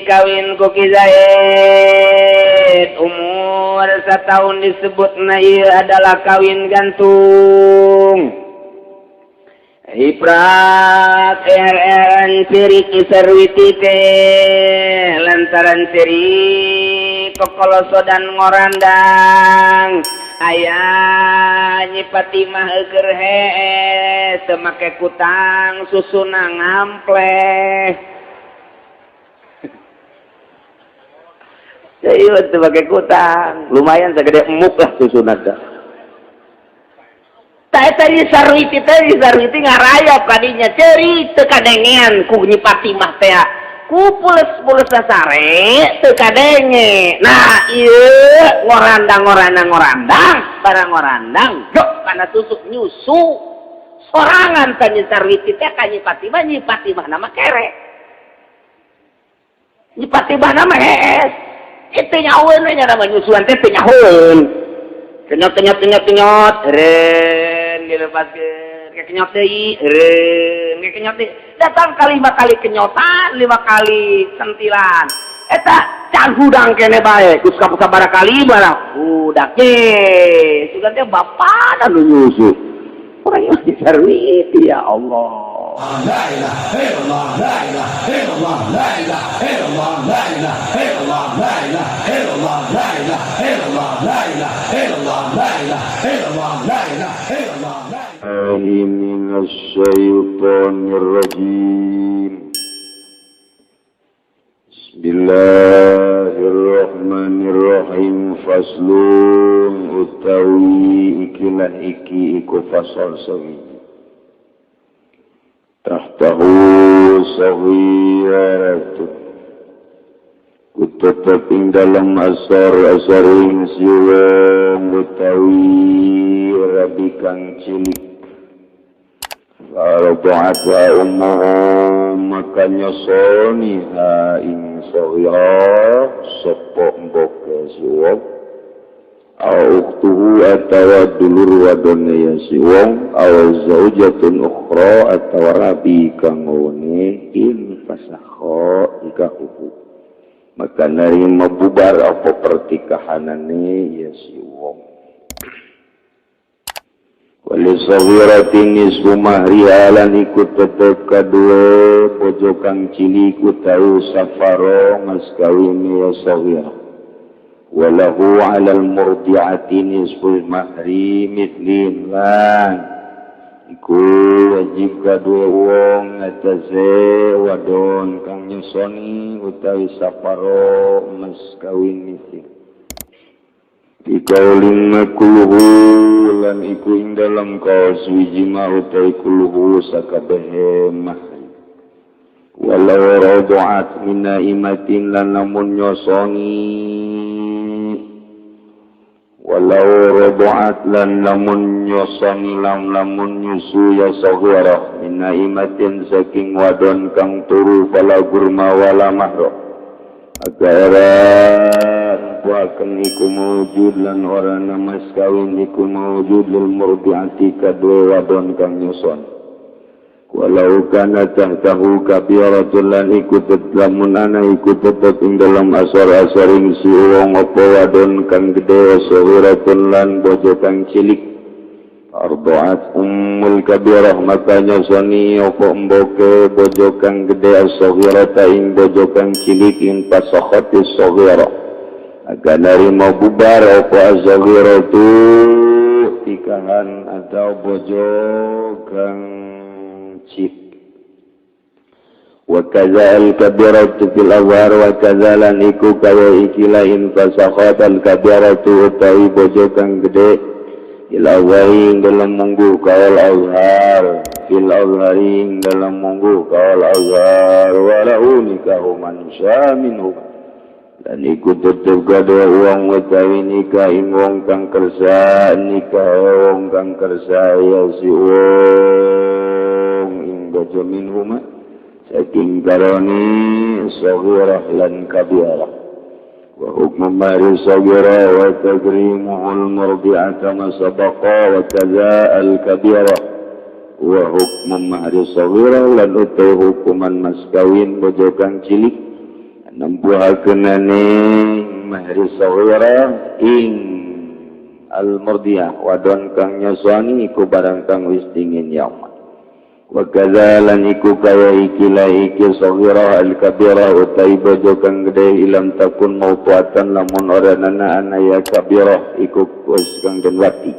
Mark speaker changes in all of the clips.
Speaker 1: Kawin ku Ki Zaid umur setahun, disebut na ieu adalah kawin gantung. Iprak RRN ceurik Sarwiti teh lantaran ceurik kokolosodan ngorandang. Aya Nyi Fatimah keur hees, teu make kutang, susuna ngampleh. Iya, teu make kutang, lumayan segede emuk lah susuna teh. Tadi Sarwiti teh, Sarwiti ngarayap kadinya, ceurik teu kadengean ku Nyi Fatimah teh, ku pules-pules sare teu kadenge. Nah, ieu ngorandang, ngorandang, ngorandang, barang ngorandang jok kana susu, nyusu sorangan teh Nyi Sarwiti teh ka Nyi Fatimah. Nyi Fatimah nama kere, Nyi Fatimah nama hees itu nyahoeun we nya, nama nyusuan teh teu nyahoeun. Kenyot, kenyot, kenyot, kenyot, eren, dilepaskeun, kenyot deui, eren, kenyot deui. Datang kali lima kali kenyotan, lima kali sentilan eta can hudang kene bae. Geus sabaraha kali barang hudak ye sugan teh bapana nu nyusu urang ieu Sarwiti. Ya Allah.
Speaker 2: La ilaha illallah, la ilaha illallah, la ilaha illallah, la ilaha illallah, la ilaha illallah, la ilaha illallah, la ilaha illallah, la ilaha illallah, la ilaha illallah, la
Speaker 3: من الشيطان الرجيم. بسم الله الرحمن الرحيم. فصل utawi ikilah iki iku fasal sawiji. تحته صغيرة tetep ing dalem asor asoring si wong utawi rabi kang cilik. فأرضعت أمه maka nyosoni ha ing saghira sapa mboke si wong, أو أخته atawa dulur wadone ya si wong, أو زوجة أخرى atawa rabi kang ngone. إن فسخ nikahuhu maka narima bubar apa pertikahanane ya si wong. وللصغيرة نصف مهرها lan iku tetep kadue bojo kang cilik utawi safaro mas kawin ya saghira. وله على المرضعة نصف المهر مثلهم lan iku wajib kadue wong atase wadon kang nyusoni utawi safaro mas kawin misil. بقول ما كله lan iku ing dalam kaul suwiji ma utawi كله sakabehe mahri. ولو رضعت من نائمة lan lamun nyosoni, ولو رضعت lan lamun nyosoni, lam lamun nyusu ya saghirah من نائمة saking wadon kang turu, فلا غرم ولا مهر agar akan iku mawujud lan ora mas kawin iku mawujud للمرضعة kadue wadon kang nyuson. ولو كان تحته كبيرة lan iku lamun ana iku tetep ing dalam asor-asoring si wong apa wadon kang gede, صغيرة lan bojo kang cilik. أرضعت أم الكبيرة maka nyosoni apa emboke bojo kang gede الصغيرة ing bojo kang cilik. إن فسخت الصغيرة agar narima bubar apa الصغيرة tikahan atau bojo kang cilik. وكذا الكبيرة في الأظهر وكذا lan iku kaya ikilah إن فسخت الكبيرة utawi bojo kang gede في الأظهر dalam munggu kaul azhar, في الأظهر dalam munggu kaul azhar. وله نكاح من شاء منه dan iku tetep gado wong utawi nikah ing wong kang kersa, nikah wong kang kersa ya si wong ing bojo منهما saking karoni saghirah lan kabirah. وحكم مهر الصغيرة وتغريمه المرضعة ما سبق وكذا الكبيرة. وحكم مهر الصغيرة lan utawi hukuman mas kawin bojo kang cilik. Nempuhakeunane mahri saghira ing al murdiyah wadon kang nyusoni iku barang kang wis dingin yauma. Wa kadza lan iku kaya iki la iki saghira al kabira utai bojo kang gede ilam takun mautuatan lamun ora nana ana ya kabira iku wis kang den wati.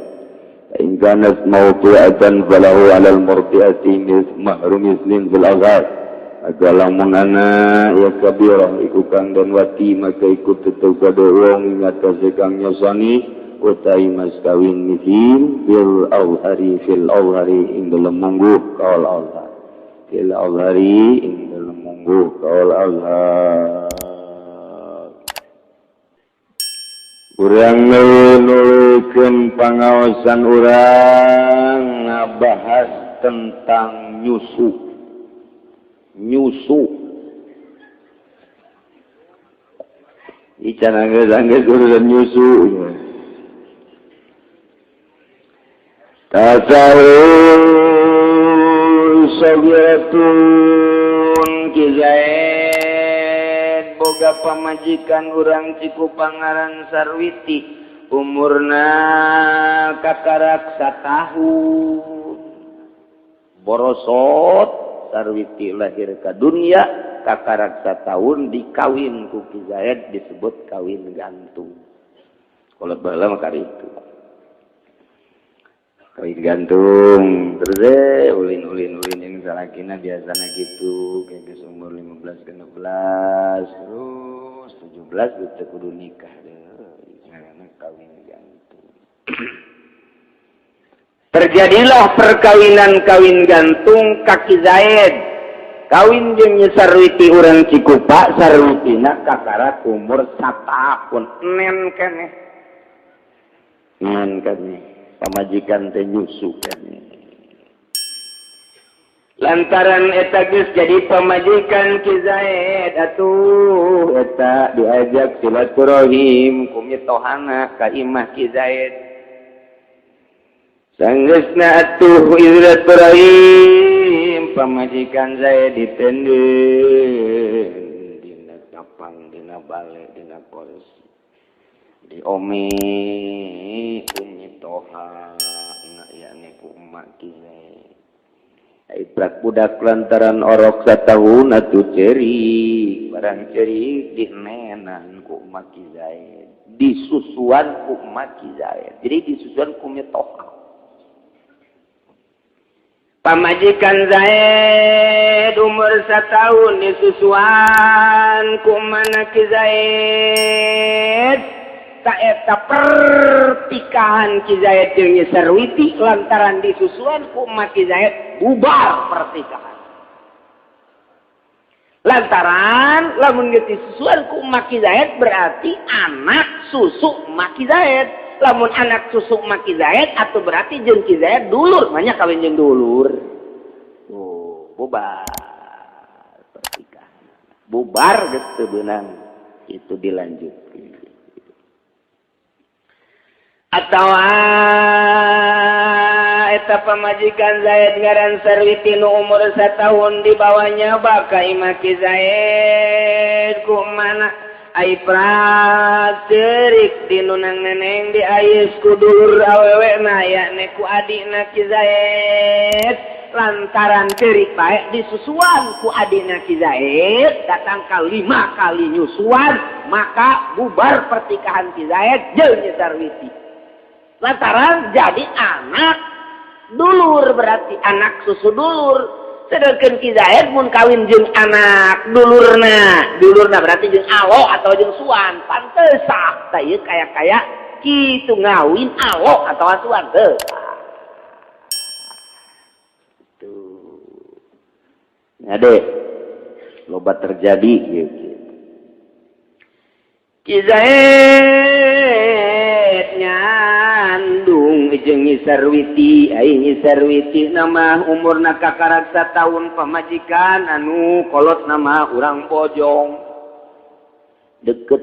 Speaker 3: In kanat mautuatan falahu alal murdiati mahru mislin fil azhar. Maka lamun ana ya kabira iku kang den wati maka iku tetep kade wong ing atase kang nyusoni utai mas kawin misil fil awhari ing dalem mungguh kaul Allah fil awhari ing dalem mungguh kaul Allah. Urang nuluykeun pangaosan urang ngabahas tentang nyusu. Nyusu ican anggeus-anggeus urusan nyusu. Tasawur sagiratun Ki Zaid boga pamajikan urang Cikupa ngaran Sarwiti umurna kakarak satahun borosot. Sarwiti lahir ka dunia kakarak satahun dikawin ku Ki Zaid disebut kawin gantung. Kalau baheula mah karitu kawin gantung terus ulin yang salakina biasana gitu kayak geus umur 15 ke 16 terus 17 geus teu kudu nikah deh ngaranna kawin gantung. Terjadilah perkawinan kawin gantung ka Ki Zaid kawin jeung Sarwiti urang Cikupa. Sarwitina kakarak umur satahun nen keneh pamajikan teh nyusu keneh. Lantaran eta geus jadi pamajikan Ki Zaid atuh eta diajak silaturahim ku mitohana ka imah Ki Zaid. Sanggeusna atuh silaturahim pamajikan Zaid ditendeun dina tapang dina bale dina kursi diome ku mitoha yakni ku emak Ki Zaid. Ibrak budak lantaran orok satahun atuh cerik barang cerik dinenan ku emak Ki Zaid disusuan ku emak Ki Zaid. Jadi disusuan ku mitoha. Pamajikan Zaid umur satahun disusuan ku emak Ki Zaid. Taeta pertikahan Ki Zaid jeung Sarwiti lantaran disusuan ku emak Ki Zaid bubar pertikahan. Lantaran lamun geus disusuan ku emak Ki Zaid berarti anak susu emak Ki Zaid. Lamun anak susu emak Ki Zaid atau berarti jeung Ki Zaid dulur, banyak kawin jeung dulur. Oh, bubar pertikahan. Bubar geus teu beunang itu dilanjutkeun. Atau eta pamajikan Zaid ngaran Sarwiti nu umur satahun dibawanya baka imah Ki Zaid ku mana ai praterik di nunang neneng diayus ku dulur awewena yakni ku adikna Ki Zaid. Lantaran cerik bae disusuan ku adikna Ki Zaid datang ka 5 kali nyusuan maka bubar pertikahan Ki Zaid jeung Sarwiti. Lantaran jadi anak dulur berarti anak susu dulur. Sedangkan Ki Zaid mun kawin jeung anak dulurna, dulurna berarti jeung alo atau jeung suan, pantes sah tah ieu kaya-kaya kitu ngawin alo atau suan teu. Tuh. Ade loba terjadi ieu kitu. Ki Zaid nyandung jeung Sarwiti, ai Sarwiti nama umurna kakarak satahun pamajikan anu kolot nama urang Bojong deket.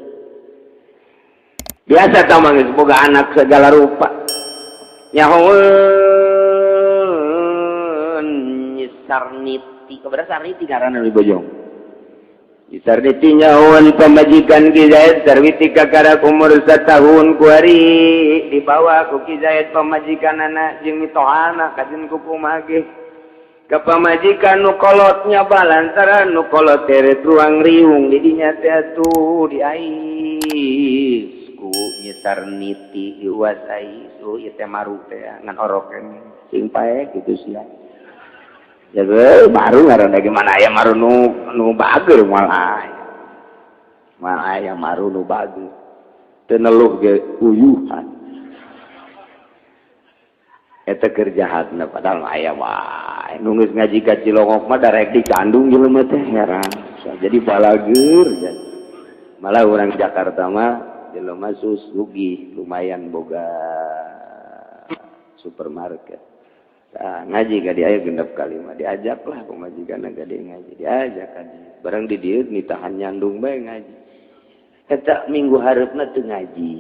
Speaker 3: Biasa tah mah geus boga anak segala rupa. Nyahoeun Nyi Sarniti, kepada Sarniti ngaranna di Bojong. Sarwiti nyahoan pamajikan Ki Zaid. Sarwiti kakara umur setahun kuari dibawa ku Ki Zaid pamajikan anak jeung mitohana kajen ku kumaha ge ka pamajikan nu kolotnya, balantaran nu kolot teret ruang riung di dinya teh atuh diais ku Nyi Sarniti, diuas ais. Oh, ieu teh maru teh ngan orok sing pae kitu sia. Ya baru ngaran gimana aya maru nu nu bager, moal aya, moal aya maru nu bager teu neluh ge uyuhan. Eta keur jahatna, padahal mah aya wae nu geus ngaji ka Cilongok mah darek dicandung jelema teh, heran jadi balageur. Malah orang Jakarta mah jelema sugih lumayan, boga supermarket. Nah, ngaji ka dia genep kali mah diajak lah pamajikan ka dia ngaji, diajak ngaji barang di dieu nitahan nyandung bae ngaji. Eta minggu hareupna teu ngaji,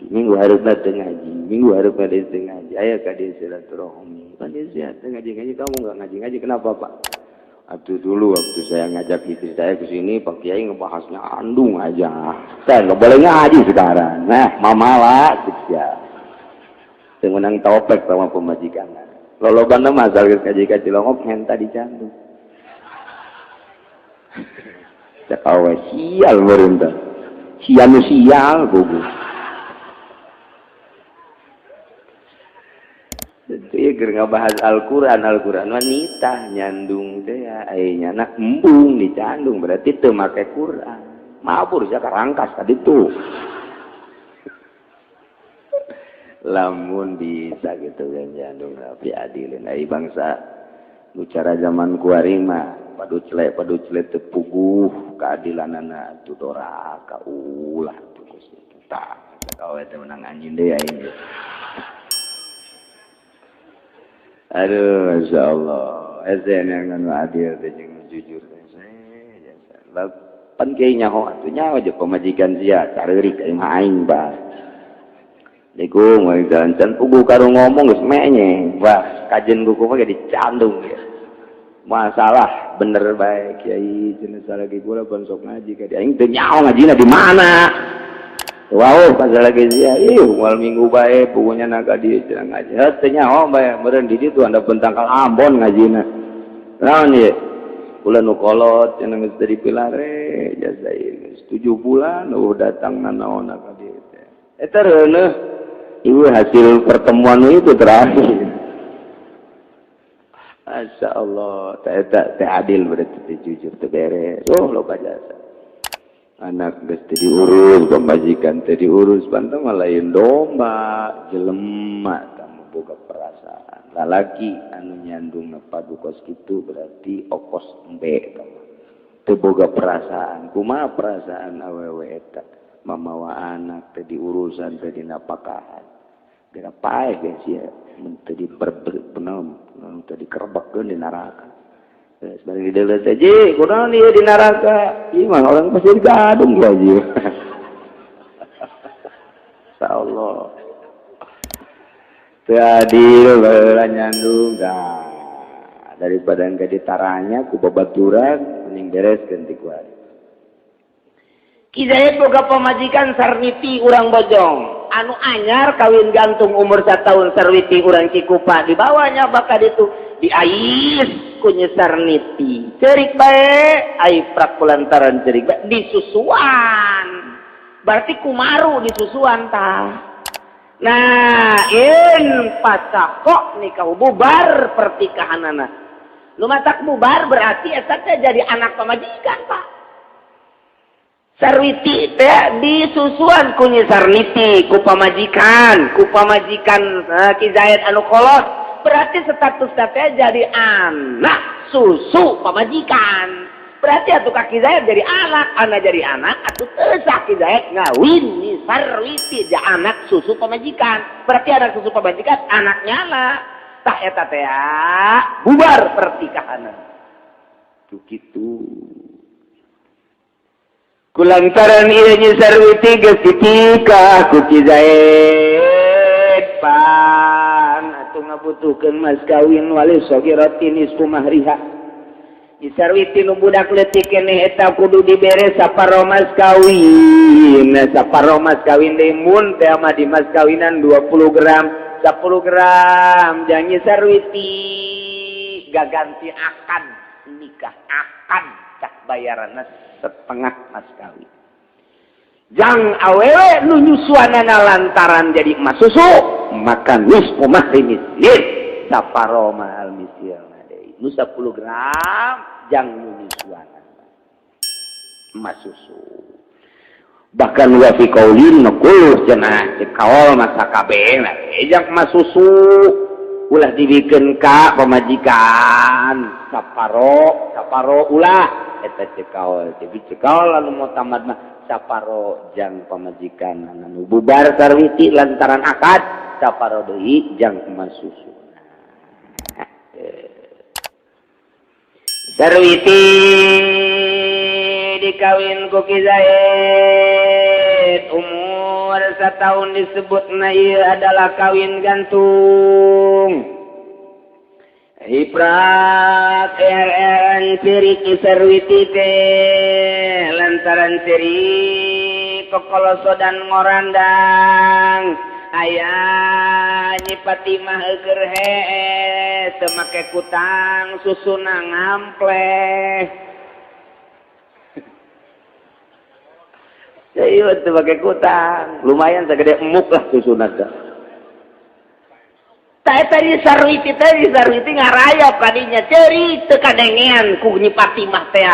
Speaker 3: minggu hareupna teu ngaji, minggu hareupna teu ngaji. Aya ka dia silaturahmi, pan dia teu ngaji ngaji. Kamu enggak ngaji ngaji, kenapa, Pak? Atuh dulu waktu saya ngajak istri saya ke sini, Pak Kiai ngebahasnya andung aja. Saya nggak boleh ngaji sekarang. Nah, mamala ya. Teu menang topek sama pemajikan. Loloban mah asal geus ngaji ka Cilongok henta dicandung. Cek awe sial meureun tah. Sial nu sial gugu. Itu keur ngabahas Al-Qur'an, Al-Qur'an wanita nyandung teh aya nyana embung dicandung berarti teu make Qur'an. Mabur sia karangkas tadi tuh. Lamun bisa gitu kan nyandung tapi adilin ai bangsa nu cara zaman kuari mah padu cele teu puguh keadilanana atuh doraka ulah tuh tah kawe teh menang anjing deui aing. Aduh, Masya Allah. Esen yang anu adil teh jeung jujur teh. Pan kiai nyaho atuh nyaho jeung pamajikan sia careurik aing mah aing bah. Niku moal jalan puguh karo ngomong geus menye. Wah, kajen kuku mah dicandung ya. Masalah bener bae kiai cenah salah ge gula ban sok ngaji ka aing teu nyaho ngajina di mana. Wow, pasal lagi sia, ih, moal minggu bae puguhnya naga di cenah ngaji. Heuh teu nyaho bae meureun di ditu anda pentangkal Ambon ngajina. Naon ieu? Ulah nu kolot cenah geus dari pilare jasa ieu geus 7 bulan eueuh datang nanaonna ka dieu teh. Eta reuneuh ieu hasil pertemuan itu terakhir. Masya Allah, teh eta teh adil berarti teh jujur teh beres. Oh, loba jasa. Anak geus teu diurus, pamajikan teu diurus, pantang mah lain domba, jelema kamu boga perasaan. Lalaki anu nyandung padu kos kitu berarti okos embe kamu. Teu boga perasaan, kumaha perasaan awewe eta? Mamawa anak teu diurusan, teu dinapakahan. Geura paeh geus sia, mun teu diperbenom, teu dikerebekkeun di neraka. Sebagai di teh, ji, kunaon ieu di neraka? Ieu mah orang pasti gadung ya, ji. Insyaallah. Teu adil baheula nyandung. Nah, daripada engke ditaranya ku babaturan, mending bereskeun ti ku ari.
Speaker 1: Ki Zaid boga pamajikan Sarniti urang Bojong. Anu anyar kawin gantung umur 1 tahun Sarwiti urang Cikupa dibawanya bakal itu diais ku Nyi Sarniti. Cerik bae ai prak kulantaran cerik bae disusuan. Berarti kumaru disusuan tah. Nah, in pasakok nikah bubar pertikahanana. Nu matak bubar berarti eta teh jadi anak pamajikan, Pak. Sarwiti teh disusuan ku Nyi Sarniti ku pamajikan, Ki Zaid anu kolot. Berarti status teh jadi anak susu pamajikan. Berarti atuh ka Ki Zaid jadi anak, anak jadi anak, atuh teu sah Ki Zaid ngawin Nyi Sarwiti jadi anak susu pamajikan. Berarti anak susu pamajikan anaknya lah. Tah eta teh bubar pertikahanan.
Speaker 3: Tuh kitu. Kulantaran ieu Nyi Sarwiti geus ditikah ku Ki Zaid pan atuh ngabutuhkeun mas kawin wali sagirati nisfu mahriha.
Speaker 1: Nyi Sarwiti nu budak leutik keneh eta kudu dibere saparo mas kawin. Nah, saparo mas kawin deui mun teh mah di mas kawinan 20 gram, 10 gram jang Nyi Sarwiti gaganti akad nikah, akad cak bayaranna setengah mas kawin. Jang awewe nu nyusuanana lantaran jadi emas susu maka nisfu mahri mislin, saparo mahal misil deui nu 10 gram jang nu nyusuanana emas susu. Bahkan wa fi qaulin naqulu cenah cek kaol masa kabeh jang emas susu ulah dibikeun ka pamajikan saparo saparo ulah eta cek kaol. Jadi cek kaol anu muktamad mah saparo jang pamajikan anu bubar sarwiti lantaran akad, saparo deui jang emas susu. Sarwiti dikawin ku Ki Zaid umur setahun disebutna ieu adalah kawin gantung. Iprak RRN ciri Ki Sarwiti teh lantaran ciri kokoloso dan ngorandang aya Nyi Fatimah keur hees teu make kutang susuna ngampleh. Ieu teu make kutang lumayan sagede emuk lah susuna teh. Tadi Sarwiti tadi Sarwiti ngarayap kadinya ceri teu kadengean ku Nyi Fatimah teh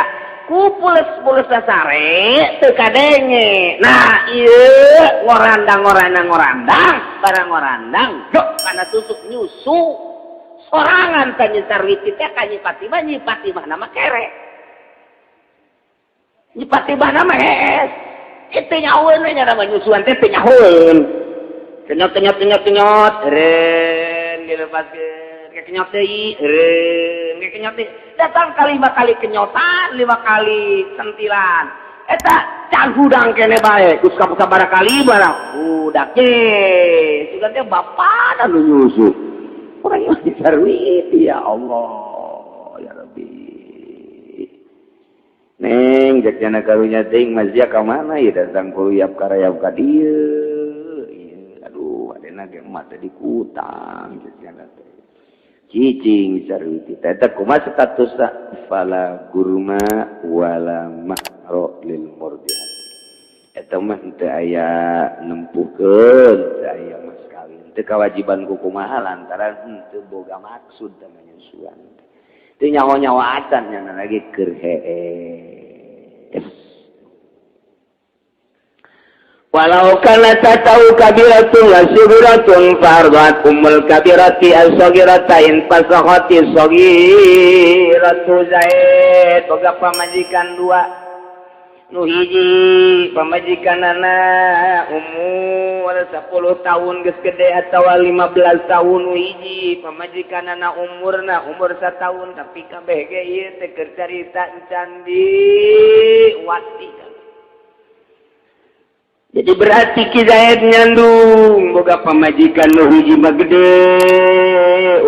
Speaker 1: ku pules-pules sare teu kadenge. Nah ieu ngorandang ngorandang ngorandang barang ngorandang dok kana susuk nyusu sorangan teh Nyi Sarwiti teh ka Nyi Fatimah. Nyi Fatimah nama kere, Nyi Fatimah nama hees itu nyahoeun we nya nama nyusuan teh teu nyahoeun. Kenyot kenyot kenyot kenyot ren dilepaskeun kenyot deui ren kenyot deui datang kali 5 kali kenyotan 5 kali sentilan eta can hudang kene bae geus sabaraha kali barang budak ye sugan teh bapana nu nyusu urang ieu Sarwiti. Ya Allah ya Rabbi, neng cek cenah karunya teuing mazia ka mana ieu datang ku yap karayap ka dieu. Aduh adena ge emak teh dikutang cek cenah teh cicing Sarwiti teh eta kumaha statusna fala gurma wala mahro lil murdiat eta mah teu aya nempuhkeun teu aya mas kawin teu kawajiban ku kumaha lantaran henteu boga maksud teh manyusuan teu nyaho-nyaho acan nya lagi keur hees. Walau kana tatau kabiratun la sugiratun fardat ummul kabirati as-sagirata in fasakhati sagiratu. Zaid boga pamajikan dua, nu hiji pamajikanana umur 10 tahun geus gede atawa 15 tahun, nu hiji pamajikanana umurna umur 1 tahun tapi kabeh ge ieu teh keur carita encan di wati. Jadi berarti Ki Zaid nyandung boga pamajikan nu hiji mah gede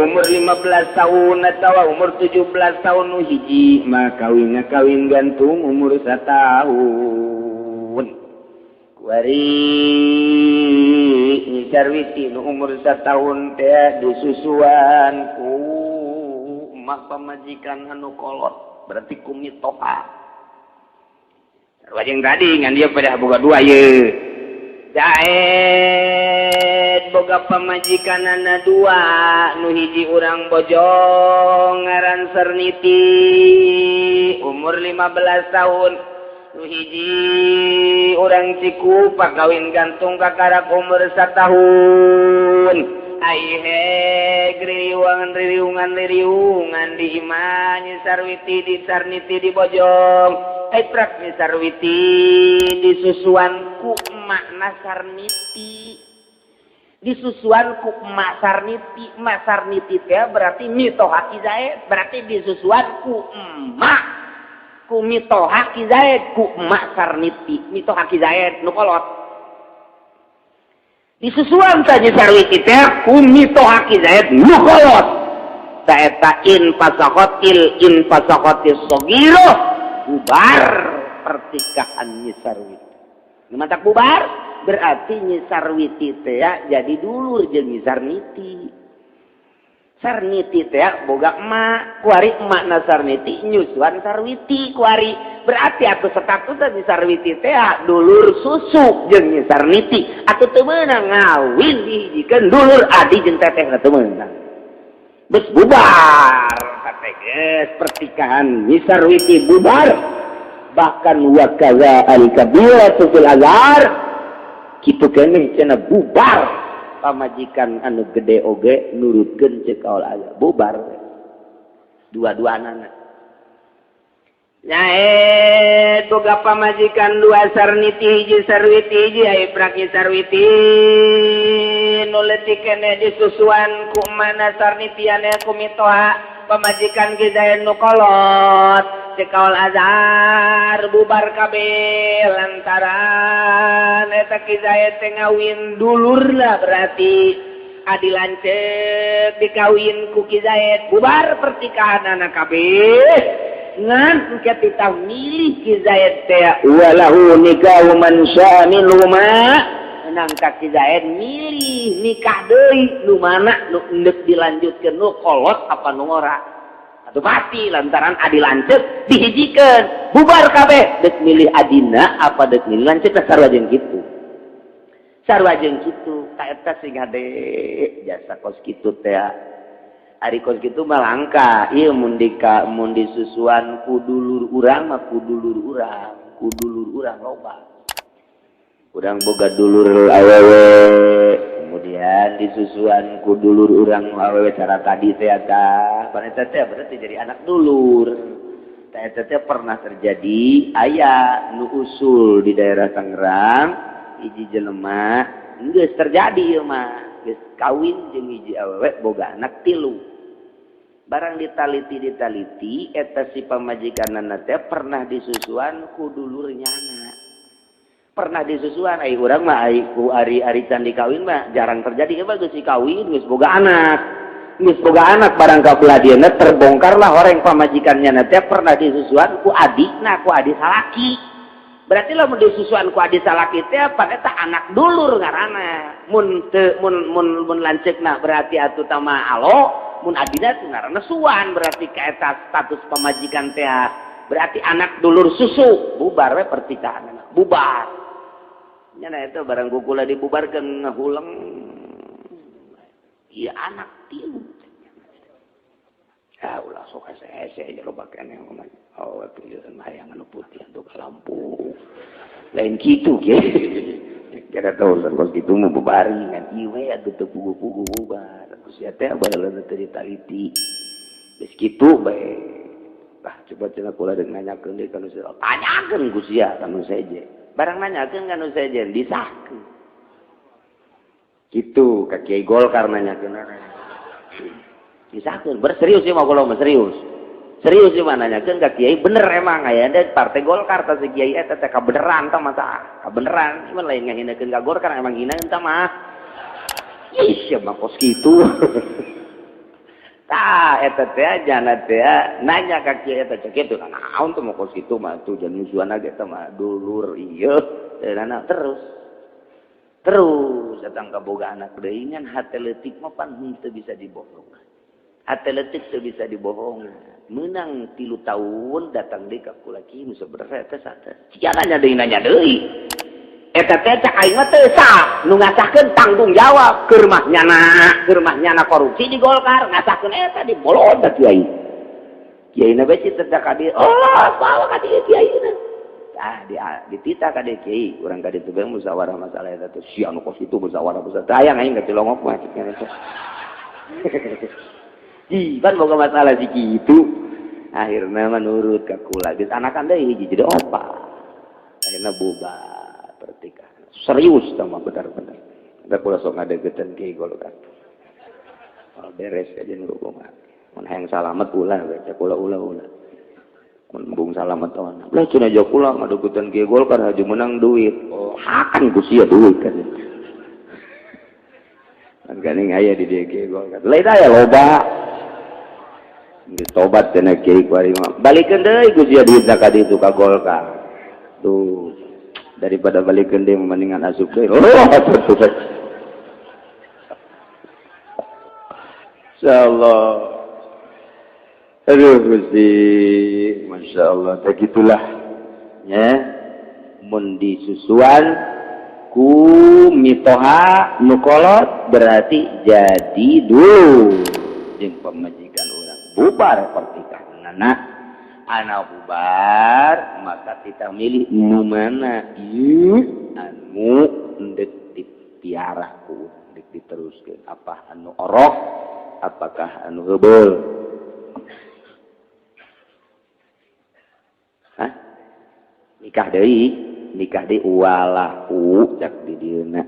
Speaker 1: umur 15 tahun atawa umur 17 tahun, nu hiji mah kawinna kawin gantung umur 1 tahun. Kuari Nyi Sarwiti nu umur 1 tahun teh disusuan ku emak pamajikan anu kolot berarti ku mitoha. Wajeng tadi ngan dia pada boga dua ye. Zaid boga pamajikanana dua, nu hiji urang Bojong ngaran Serniti umur 15 tahun, nu hiji urang Cikupa kawin gantung kakarak umur 1 tahun. Aihe ririungan ririungan ririungan di imah Nyi Sarwiti di Sarniti di Bojong. Prak Nyi Sarwiti disusuan ku emakna Sarniti, disusuan ku emak Sarniti. Emak Sarniti teh berarti mitoha Ki Zaid, berarti disusuan ku emak ku mitoha Ki Zaid ku emak Sarniti, mitoha Ki Zaid nu kolot. Disusuan teh Nyi Sarwiti teh ku mitoha Ki Zaid nu kolot. Saeta in fasakhatil in fasakhatis shaghirah, bubar pertikahan Nyi Sarwiti. Nu matak bubar berarti Nyi Sarwiti teh ya, jadi dulur jeung Nyi Sarniti. Sarniti teh boga emak, kuari emakna Sarniti nyusuan Sarwiti kuari. Berarti atuh status Nyi Sarwiti teh dulur susu jeung Nyi Sarniti. Atuh teu meunang ngawin dihijikeun dulur adi jeung tetehna, teu meunang. Geus bubar kate geus pertikahan Nyi Sarwiti bubar. Bahkan wa kaza al kabiratu fil azhar, kitu keneh cenah bubar pamajikan anu gede oge nurutkeun ceuk kaul azhar, bubar dua-duanana. Nyae boga pamajikan dua, Sarniti hiji, Sarwiti hiji. Ai prak Nyi Sarwiti nu leutik keneh disusuan ku mana Sarniti ane ku mitoha pamajikan Ki Zaid nu kolot. Ceuk kaul azhar bubar kabeh lantaran eta Ki Zaid teh ngawin dulurna, berarti adi lanceuk dikawin ku Ki Zaid, bubar pertikahan anak kabeh. Ngan engke titah milih Ki Zaid teh, walahu nikahu man syaa minhuma, menang ka Ki Zaid milih nikah deui nu mana nu endek dilanjutkeun, nu kolot apa nu ngora. Atuh pasti lantaran adi lanceuk dihijikeun, bubar kabeh. Dek milih adina apa dek milih lanceuk, sarua jeung kitu, sarua jeung kitu. Ka eta sing hade jasa kos kitu teh. Ari kos kitu mah langka ieu, mun di ka mun disusuan ku dulur urang mah, ku dulur urang, ku dulur urang loba. Urang boga dulur awewe, kemudian disusuan ku dulur urang awewe cara tadi teh eta pan eta teh berarti jadi anak dulur. Teh eta teh pernah terjadi, aya nu usul di daerah Tangerang, hiji jelema geus terjadi ieu mah, geus kawin jeung hiji awewe, boga anak tilu. Barang ditaliti ditaliti, eta si pamajikanana teh pernah disusuan ku dulur nyana, pernah disusuan. Ai urang mah, ai ku ari ari can dikawin mah jarang terjadi. Geus dikawin, geus boga anak, geus boga anak, barang ka belah dieuna terbongkarlah orang pamajikannya teh pernah disusuan ku adikna, ku adi salaki. Berarti lamun disusuan ku adi salaki teh apa, eta anak dulur ngaranna. Mun teu mun mun mun lanceukna berarti atuh tama alo, mun adina teh ngaranna suan. Berarti ka eta status pamajikan teh berarti anak dulur susu, bubar we pertikahan, bubar nya. Itu barang kukula dibubarkan, ngahuleng, iya anak tilu ya, ulah sok hese-hese aja loba keneh. Oh, pilihan hayang anu putih untuk lampu lain kitu ge kira tahu kos kitu mau bubaringan ieu we atuh teu pugu-pugu bubar. Sia teh baheula teh ditaliti geus kitu bae. Bah, coba cenah kula deuk nanyakeun deui ka nu, tanyakeun ku sia ka nu seje. Barang nanyakeun ka nu sejen, disahkeun kitu. Ka Kiai Golkar nanyakeun, disahkeun. Berserius sih mah, kula mah serius, serius sih mah nanyakeun ka kiai. Bener emang aya ada partai Golkar tah si kiai eta teh, kabeneran tah masa kabeneran. Cuman lain ngahinakeun ka Golkar, emang hina tah mah. Ih, sia mah kos kitu. Tah eta teh jana teh nanya ka kiai eta, cek kitu, naon tuh mau kos kitu mah tuh jan musuhan ge eta mah dulur ieu teh. Terus terus datang ka boga anak deui, ngan hate leutik mah pan henteu bisa dibohong, hate leutik teu bisa dibohong. Menang 3 tahun datang deui ka kula, "Ki, nu sebenarnya eta sate sia." Nanya deui, nanya deui, eta teh cak aing mah teu sah. Nu ngasahkeun tanggung jawab, keur mah nyana, keur mah nyana korupsi di Golkar ngasahkeun eta, dibolot da kiai. Kiai na bae cita ka dieu, oh, bawa ka dieu kiai na. Ah, di ditita ka dieu kiai urang ka ditu bae musyawarah masalah eta teh. Sia nu kos kitu musyawarah pusat hayang aing ngacilongok mah cek eta. Ih, kan boga masalah si kitu. Akhirnya menurut ka kula, geus anakan deui hiji jadi opat. Akhirnya bubar pertikahan. Serius sama benar-benar. Ada kula sok ngadeukeutan kiai Golkar. Oh, beres aja nu kumaha. Mun hayang salamet ulah we, cek kula, ulah ulah. Mun embung salamet ona. Lah cenah aja kula ngadeukeutan kiai Golkar haju menang duit. Oh, hakan ku sia duit kan. Kan ganing aya di dieu kiai Golkar. Lain aya loba.
Speaker 3: Geus tobat cenah kiai kuari mah. Balikeun deui ku sia duit zakat itu ka Golkar. Tuh, daripada balikeun deui mendingan asup deui. Oh, insyaallah. Aduh Gusti, Masya Allah, tak gitulah ya. Mun disusuan ku mitoha nu kolot berarti jadi dulu jeung pamajikan urang bubar pertikahanana. Ana bubar maka kita milih nu mana ieu anu endek dipiara ku endek diteruskeun, apa anu orok apakah anu heubeul. Hah? Nikah deui, nikah deui walahu cak di dieuna.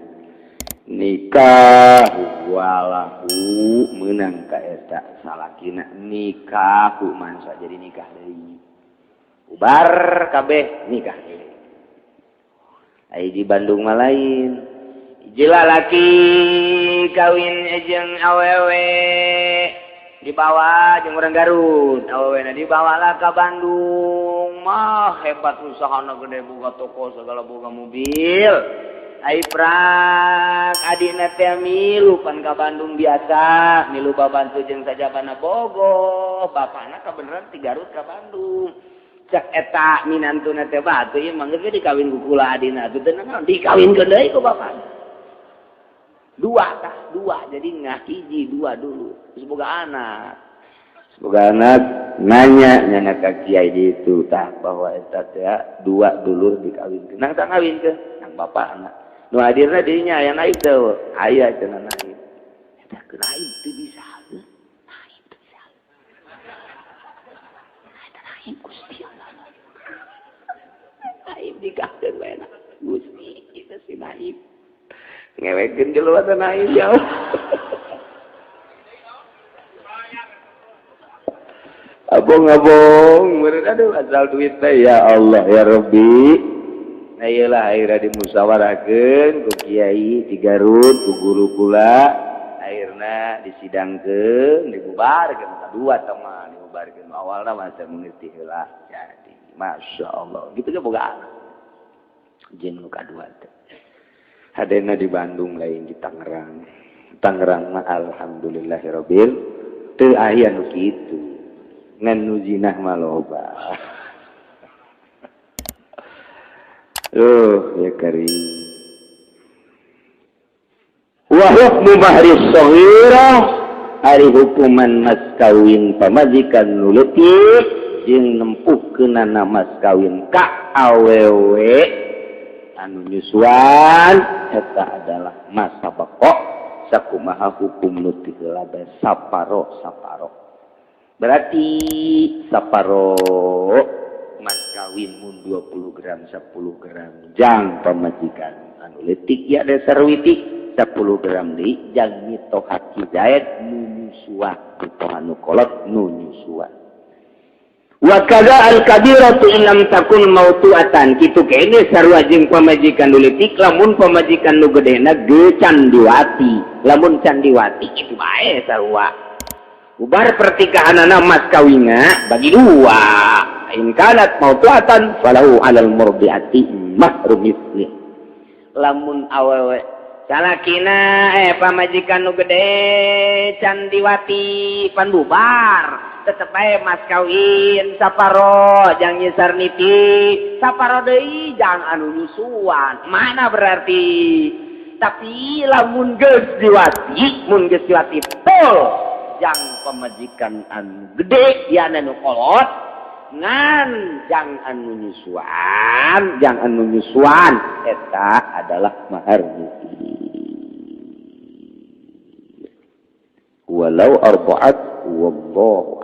Speaker 3: Nikah walahu meunang ka eta salakina nikah ku mansa jadi nikah deui. Ubar kabeh nikah deui. Ai di Bandung mah lain. Hiji lalaki kawin jeung awewe dibawa jeung urang Garut, awewena dibawalah ka Bandung. Mah hebat usahana gede boga toko segala boga mobil. Ai prak adina teh milu pan ka Bandung biasa, milu babantu jeung sajabana bogoh, bapana kabeneran ti Garut ka Bandung. Cek eta minantuna teh batu ieu mah geus dikawin ku kula adina atuh teu naon dikawinkeun deui ku bapana. Dua tah, dua jadi ngahiji dua dulu. Terus boga anak. Boga anak nanya nyana ka kiai ditu tah bahwa eta teh dua dulur dikawinkeun. Nang tah ngawinkeun nang bapana. Nu hadirna dirinya aya naik teu? Aya cenah naik. Eta keur aib teu bisa. Naib teu bisa. Eta naib Gusti Allah. Naib dikahkeun bae Gusti itu si naib. Ngewekeun jelema teh naib jauh. Abong-abong meureun aduh asal duit teh ya Allah ya Rabbi. Nah iyalah akhirnya dimusyawarahkeun ku kiai di Garut ku guru kula akhirna disidangkeun dibubarkeun kadua teh mah dibubarkeun awalna mah teu mengerti heula jadi Masya Allah gitu ge boga anak jeung nu kadua teh hadena di Bandung lain di Tangerang. Tangerang mah alhamdulillahirabbil teu aya nu kitu ngan nu zinah mah loba. Oh ya karim. Wa hukmu mahri shaghirah ari hukuman mas kawin pamajikan nu leutik jeung nempuhkeunana mas kawin ka awewe anu nyusuan eta adalah masa bako sakumaha hukum nu ti heula bae saparo saparo. Berarti saparo mas kawin mun 20 gram 10 gram jang pamajikan anu leutik ya dasar witik 10 gram deui jang mitoha Ki Zaid nu nyusuan mitoha nu kolot nu nyusuan. Wa kadza al kabiratu in lam takun mautuatan kitu kene sarua jeung pamajikan nu leutik lamun pamajikan nu gedena ge candiwati lamun candiwati kitu bae sarua bubar pertikahanana mas kawinna bagi dua. In kanat mautuatan falahu alal murdiati mahru misli. Lamun awewe salakina pamajikan nu gede candiwati pan bubar tetep bae mas kawin saparo jang nyisar niti saparo deui jang anu nyusuan mana berarti. Tapi lamun geus diwati mun geus diwati pol jang pamajikan anu gede ya anu kolot ngan jang anu nyusuan jang anu nyusuan eta adalah mahar mithli walau arba'at wallahu